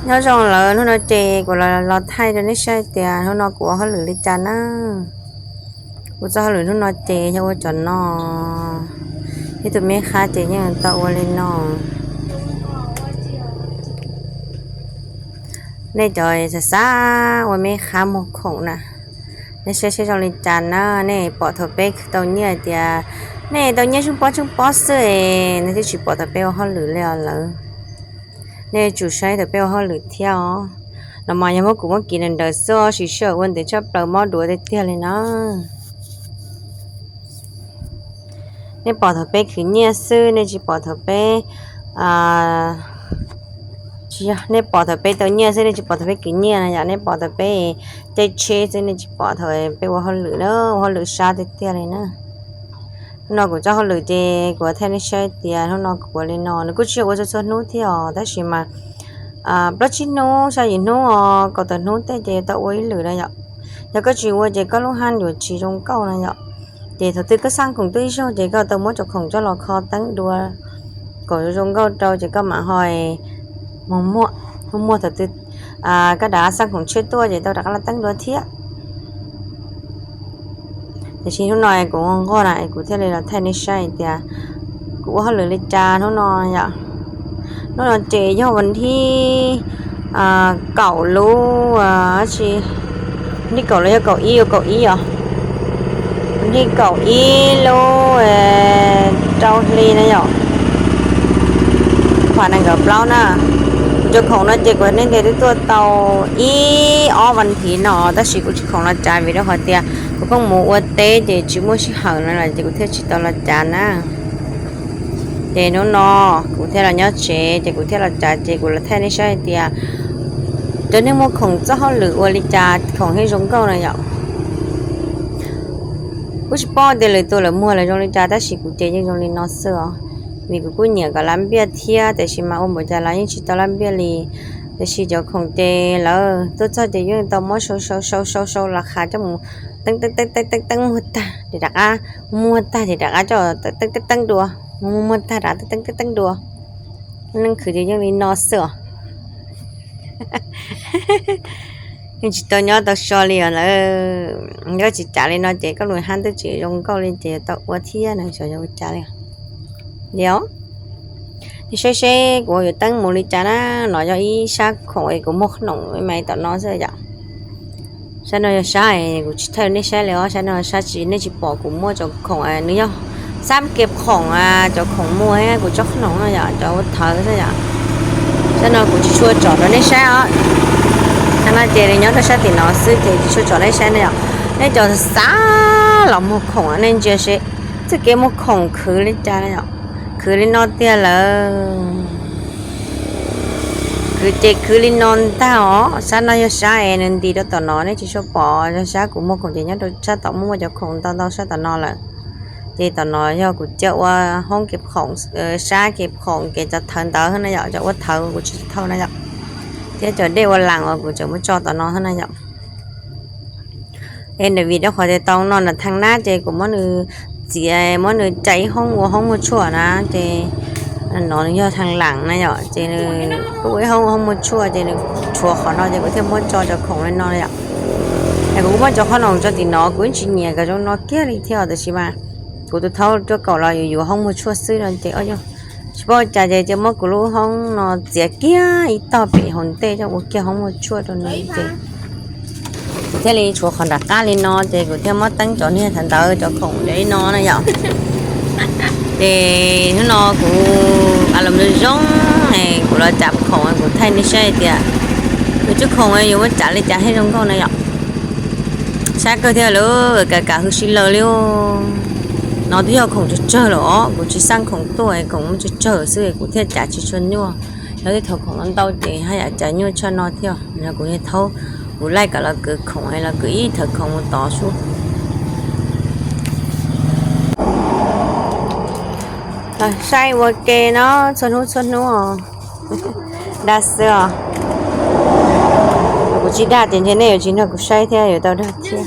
Nyob zoo lawm, hnub no ces kuv los thaij rau nej saib tias hnub no kuv ua hauj lwm li cas na. Kuv txoj hauj lwm hnub no ces yog ua cov no. Ib tug me qhab ces yeej tau ua li no. Nej cov xav xav ua me qhab muag khoom na, nej saib saib zoo li cas na. Nej pom thaum peb tau nyiaj tias nej tau nyiaj tsheej pob tsheej pob xwb es nej twb tsis pom thaum peb ua hauj lwm li os lawm. Nej tsum saib thaum peb ua hauj lwm thiab os. No mas yog muab kuv muab kiv nrawm nrawm xwb os, sim sij hawm ua ntev tshaj plaws mob duav tiag tiag li na. Nej pom thaum peb khwv nyiaj xwb, nej tsis pom thaum peb, nej pom thaum peb tau nyiaj xwb, nej tsis pom thaum peb khwv nyiaj na yom. Nej pom thaum peb caij tsheb xwb, nej tsis pom thaum peb ua hauj lwm na, ua hauj lwm sab tiag tiag li na. Hnub no kuv txoj hauj lwm ces kuv thaij nej saib tias hnub no kuv ua li no, nws kuj tsis yog ua txhua txhua hnub thiab os, tab sis mas plaub tsib hnub, xya yim hnub os, kaum tawm hnub tej ces tau ua ib lwm na yom. Yog koj tsis ua ces koj lub hab yuav tsis zoo nkauj na yom. Ces thaum twg koj xaj khoom twb ib zaug ces koj tau muab cov khoom coj los kho teeb dua kom zoo nkauj rau ces koj mam ho muag, muag thaum twg koj rov qab xaj khoom tshiab tuaj ces tau rov qab los teeb dua thiab. Tiam sis hnub no kuv nqog na es kuv thiaj li los thaij nej saib tias kuv ua hauj lwm li cas hnub no yom. Hnub no ces yog vas thib kaum lub, tsis, vas thib kaum los yog kaum ib, ua kaum ib os. Vas thib kaum ib lub rau hli na yom, phav nees nkaum plaub na. Kuv cov khoom no ces kuv nej ntias twb tuaj tau ib ob vas thiv no tab sis kuv tsis khoom los tsav vim rau qhov tias kuv pheej mus ua teb ces tsis muaj sij hawm no lawm ces kuv thiaj tsis tau los tsav na. Ces hnub no kuv thiaj los nyob tsev ces kuv thiaj los tsav ces kuv los thaij nej saib hais tias cov neeg muag khoom txoj hauj lwm ua li cas khoom thiaj zoo nkauj na yom. Kuj tsis paub tias lwm tus lawv muag lawv zoo li cas tab sis kuv ces yeej zoo li no xwb os. Vim kuv kuj nyiam kom lab npiaj thiab tiam sis mas ua npaum cas los yeej tsis tau lab npiaj li. Tiam sis cov khoom ces lawv tuaj txog ces yeej tau muab sau sau sau sau sau los qhav coj mus teeb teeb teeb teeb teeb muag tag ces rov qab, muag tag ces rov qab coj teeb teeb teeb dua, muag muag tag rov qab teeb teeb teeb dua. Neeg khwv ces yeej li no xwb os. Yeej tsis tau nyob tau so li os lawm. Yog tsis tsav li no ces koj lub hab twb tsis zoo nkauj li ces yuav tau ua thiab na, xyov yog ua cas li. Li os, nej saib seb kuv yuav teeb mus li cas na. No yog ib sab khoom es kuv muag qhob noom me me tom no xwb yom. Sab no yog sab es kuv tsis thaij rau nej saib li os, sab no sab tsis, nej tsis pom kuv muaj cov khoom, nws yog sab kev khoom, cov khoom muag kuv tsob qhob noom no yom, cov ua thawv xwb yom. Sab no kuv tsis tshua tsom rau nej saib os. Sab no ces nws nyob rau sab tim no xwb ces tsis tshua tsom nej saib na yom. Nej cov xav los muag khoom nej ntsia seb txoj kev muag khoom khwv li cas na yom. Khwv li no tiag lawm. Khwv ces khwv li no ntag os. Sab no yog sab es nws ntis rau tom no, nej tsis tshua pom, yog sab kuv muag khoom ces nyob rau sab tom, muaj muaj cov khoom ntau ntau sab tom no lawm. Ces tom no yog kuv cia ua hoob kev khoom, sab kev khoom kev cov thawv ntawd na yom, cov ua thawv kuv tsis thau na yom. Thiab cov dej ua las uas kuv tseem muab tso tom no na yom. Es vim rau qhov tias tau no na thaj nab ces kuv muab nws txiav, muab nws cais ib hoob ua hoob muag tshuaj na ces no nws yog thaj las na yom, ces nws kuj ua ib hoob ua hoob muag tshuaj ces nws tshuav qhov no ces kuv thiaj muab tso cov khoom li no yom. Es kuv kuj muab cov qhob noom tso tim no, kuv yeej tsis nyiam kom zoo no kiag li thiab tiam sis mas kuv tus thaub cuaj kaum los yuav yuav hoob muag tshuaj xwb no ces tsis paub cas ces cia muab kuv lub hoob no txiav kiag ib tog pem hauv ntej coj ua kiag hoob muag tshuaj rau nws ces kuv thiaj li tshuav qhov nram qab li no ces kuv thiaj muab teeb cov niag thawv ntawd cov khoom li no na yom. Ces hnub no kuv a los zoo zoo, kuv los tsav khoom kuv thaij nej saib tias nws cov khoom yuav muab tsav li cas thiaj zoo nkauj na yom. Sab kawg thiab lawm, kam kam hwj sib laws li. No twb yog khoom tsawg tsawg lawm os, kuv tsis xaj khoom tuaj, khoom muaj tsawg tsawg xwb kuv thiaj tsav tsis tshua nyuaj. Yog tej thaum khoom no ntau ces haj yam tsav nyuaj tshaj no thiab. No kuv niag thaub, kuv laij kom los kwv khoom, los kwv ib thawv khoom mus tod sub. Los saib ua ke no txhua hnub txhua hnub os. Dag xwb os. Kuv tsis dag ces ntshe nej yuav tsis nrog kuv saib thiab yuav tau dag thiab.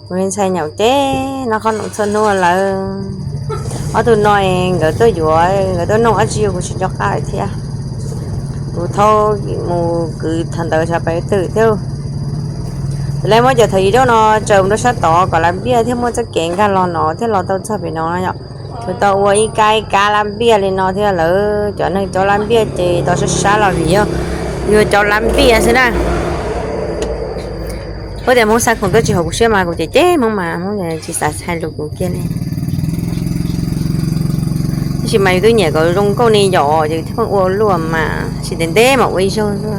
Kuv ntxhais nyaum ces noj qhob noom txhua hnub lawm. Ob tug no nkawd tuaj yuav, nkawd tuaj noj dab tsi kuv tsis nco qab lawm thiab. Kuv thaub mus kwv thaum ntawd xyov pem twg thiab. Tus lej muab cov thawv yim zaub no tsaws mus rau sab tod kom lav npiaj thiab muaj txoj kev nkag los no thiab los tau txog pem no yom. Kuv tau ua ib kab ib kab lav npiaj li no thiab lawm. Cov neeg cov lav npiaj ces tau sab sab los vim yog yus cov lav npiaj xwb na. Puab tias Hmoob xav khoom tuaj tsis haum kuv siab mas kuv cem cem Hmoob mas Hmoob tsis xav hais lus kuv kiag li. Tab sis mas yus twb nyiam kom zoo nkauj ne yom, ces thiaj pheej ua luaj mas tab sis ntev ntev mam ua ib zaug xwb.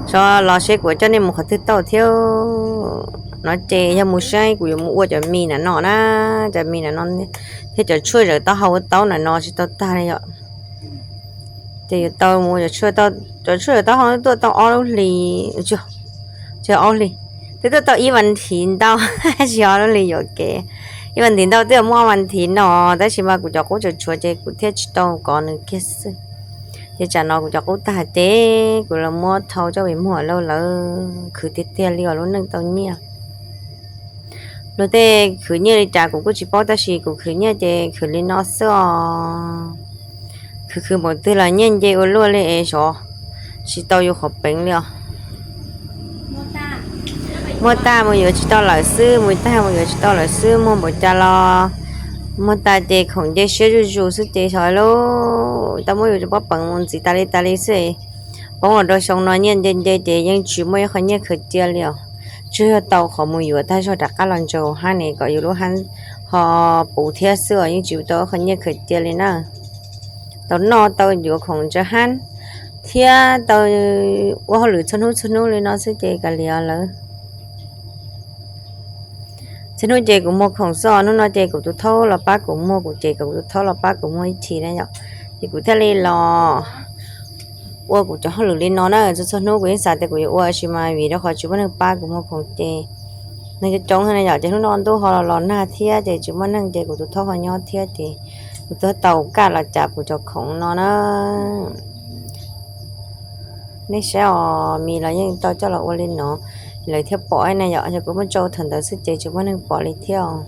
Tso los seb kuv coj nej mus qhov twg tau thiab. No ces yog mus saib kuv yuav mus ua cov mis na no na, cov mis na no thiab cov tshuaj zawm taub hau ua taub na no tsis tau tag li yom. Ces yuav tau mus ua cov tshuaj, cov tshuaj zawm taub hau tuaj tau ob lub hlis, tsis ob hlis, twb tuaj tau ib vas thiv ntau, tsis ob lub hlis yuam kev. Ib vas thiv ntau twb muaj ob vas thiv no, tab sis mas kuv cov qub tseem tshuav ces kuv thiaj tsis tau kov nws kiag xwb. Ces tsam no kuv cov qub tag ces kuv los muab thau coj pem muag lauj lawv khwv tiag tiag li os lub neej tau nyiaj. Luag tej khwv nyiaj li cas kuv kuj tsis paub tab sis kuv khwv nyiaj ces khwv li no xwb os. Khwv khwv npaum twg los nyiaj nce ua luaj li es xyov tsis tau yus qhov peev li os. Muaj tag mus yuav tsis tau lawm xwb, mus tag mus yuav tsis tau lawm xwb, muag npaum cas los muag tas ces khoom nce siab zuj zus xwb ces xyov lauj, tau muab yus cov pob peev mus ntxiv tas li tas li xwb. Poob los rau xyoo no nyiaj nce nce ces yeej tsis muaj ib qho nyiaj khaws cia li os. Tsuas yog tau qhov mus yuav tag zog rov qab los ntsaws hauv hab ne kom yus lub hab ho puv thiab xwb os, yeej tsis tau ib qho nyiaj khaws cia li na. Tau noj tau yuav khoom ntsaws hab thiab tau ua hauj lwm txhua hnub txhua hnub li no xwb ces kav liam lawv. Txhua hnub ces kuv muag khoom xwb os, hnub no ces kuv tus thaub los pab kuv muag, kuv ces kuv tus thaub los pab kuv muag ib chim na yom. Ces kuv thiaj li los ua kuv cov hauj lwm li no na, txhua txhua hnub kuv yeej xav tias kuv yuav ua tab sis mas vim rau qhov tsis muaj neeg pab kuv muag khoom ces neeg coob coob na yom, ces hnub no ntuj ho los los nag thiab ces tsis muaj neeg ces kuv tus thaub ho nyob thiab ces kuv thiaj tau kaj los cav kuv cov khoom no na. Nej saib os, mis los yeej tau coj los ua li no, lawv thiaj pom na yom, yog kuv muab tso thaum ntawd xwb ces tsis muaj neeg pom li thiab os.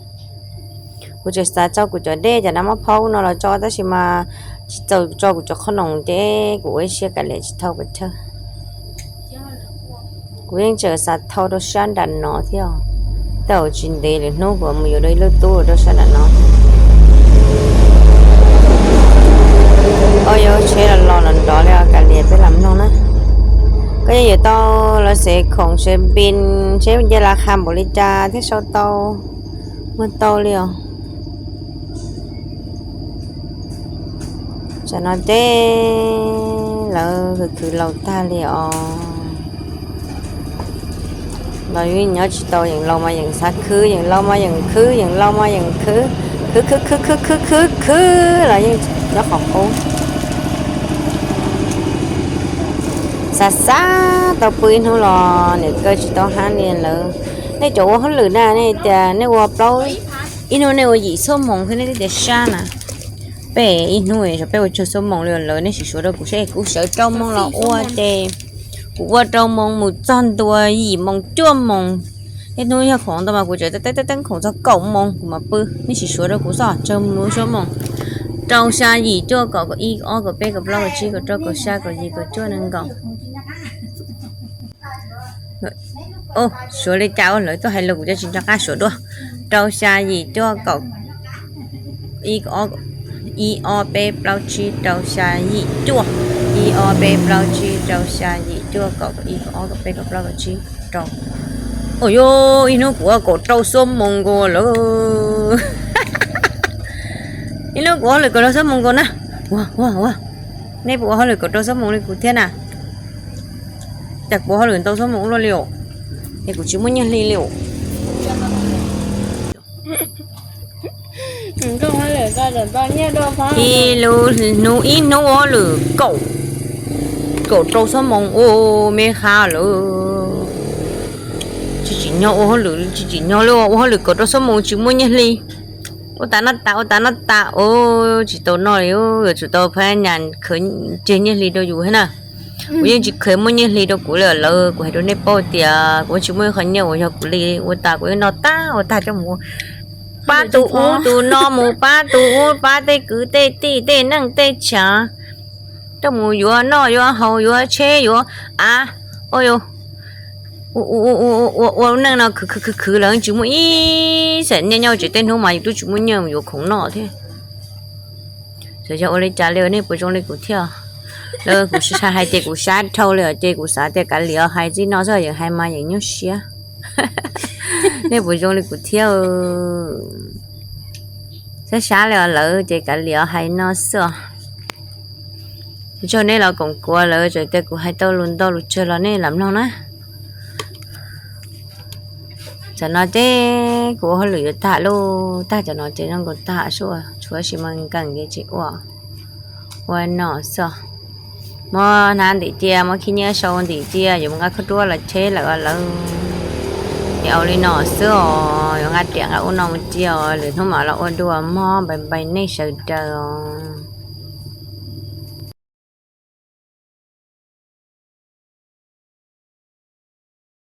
Kuv tseem xav tso kuv cov dej cov nab mob phaub no los tso tab sis mas tsis txaus tso kuv cov qhob noom ces kuv ua ib siab kav liam tsis thau pes tsawg. Kuv yeej tseem xav thau rau sab nram no thiab, tej zaum tsis ntev lwm hnub kuv mus yuav dua ib lub tub rau sab nram no. Ua yuav tsheb los los nrov nrov li os, kav liam peb lam mloog na. Koj yeej yuav tau los xev khoom xev npis seb nce las qha npaum li cas thiab sau tau muag tau li os. Tsam no ces lawv khwv khwv laus tag li os. Los yeej nyob tsis tau, yeej laus mas yeej xav khwv, yeej laus mas yeej khwv, yeej laus mas yeej khwv, khwv khwv khwv khwv khwv khwv khwv los yeej nyob qhov qub. Xav xav tau pw ib hnub los niam kaw tsis tau hab li lawm. Nej cov ua hauj lwm na, nej tias nej ua plaub, ib hnub nej ua yim xuab moos thiab nej twb tias sab na. Peb ib hnub xyov peb ua tsawg xuab moos li lawm, nej sim suav rau kuv seb, kuv sawv rau moos los ua ces kuv ua rau moos mus txog ntua yim moos cuaj moos. Tej hnub yog khoom ntau mas kuv tseem teeb teeb teeb khoom txog kaum moos kuv mam pw. Nej sim suav rau kuv xwb, tsawg mus xuab moos, rau xya yim cuaj kaum ib ob kaum peb kaum plaub kaum tsib kaum rau kaum xya kaum yim kaum cuaj nees nkaum. Suav li cas ua lawv tuaj hais lus kuv cov tsis nco qab suav dua. Rau xya yim cuaj kaum ib ob peb plaub tsib rau xya yim cuaj, ib ob peb plaub tsib rau xya yim cuaj kaum ib kaum ob kaum peb kaum plaub kaum tsib rau. Ua yuav ib hnub kuv ua kaum rau xuab moos nkaus lawm. Ib hnub kuv ua hauj lwm kaum rau xuab moos nkaus na. Ua ua ua, nej puas ua hauj lwm kaum rau xuab moos li kuv thiab na? Cas kuv ua hauj lwm ntau xuab moos ua luaj li os, es kuv tsis muaj nyiaj hli li os. Ib lub hnub ib hnub ua hauj lwm kaum, kaum rau xuab moos ua me qha lawm. Tsis tsim nyog ua hauj lwm, tsis tsim nyog li ua hauj lwm kaum rau xuab moos tsis muaj nyiaj hli. Ua tas noj tas, ua tas noj tas, ua tsis tau noj li, yuav tsum tau phab nyas khaws tseg nyiaj hli rau yus thiab na. Kuv yeej tsis khaws muaj nyiaj hli rau kuv li lawm, kuv hais rau nej paub tias kuv tsis muaj ib qho nyiaj uas yog kuv li, ua tas kuv yeej noj tag ua tag coj mus ua Pab tus ub tus no, mus pab tus ub pab tej kwv tej tij tej neej tej tsav, tuaj mus yuav noj yuav haus yuav tsheb yuav av, ua, ua ua neej no khwv khwv khwv khwv los tsis muaj ib xam nyiaj nyob tsev, tej hnub mas yus twb tsis muaj nyiaj yuav khoom noj thiab. Txawm yog ua li cas li nej puas zoo li kuv thiab? Lawv kuv hais ces kuv sab dhau li os, ces kuv xav tias kav liam hais txij no xwb, yeej hais mas yeej nyuaj siab. Nej puas zoo li kuv thiab? Sab sab li os lawv ces kav liam hais no xwb os. Tsaug nej los koom kuv lawm, txawm tias kuv hais tau lus ntau lus tsawg los nej lam mloog na. Tam no ces kuv ua hauj lwm yuav tag lauj, tag tam no ces zoo nkaus tag sua, tshuav sis mas nkees ces tsis ua, ua no xwb. Muab hnab ntim cia, muab khib nyiab sau ntim cia, yuav mus nqa khaub ruab los cheb lawm lawv. Ces ua li no xwb os, yuav nqa riam nqa ub no mus cia, lwm hnub mam los ua dua, mob npai npai nej sawv daws os.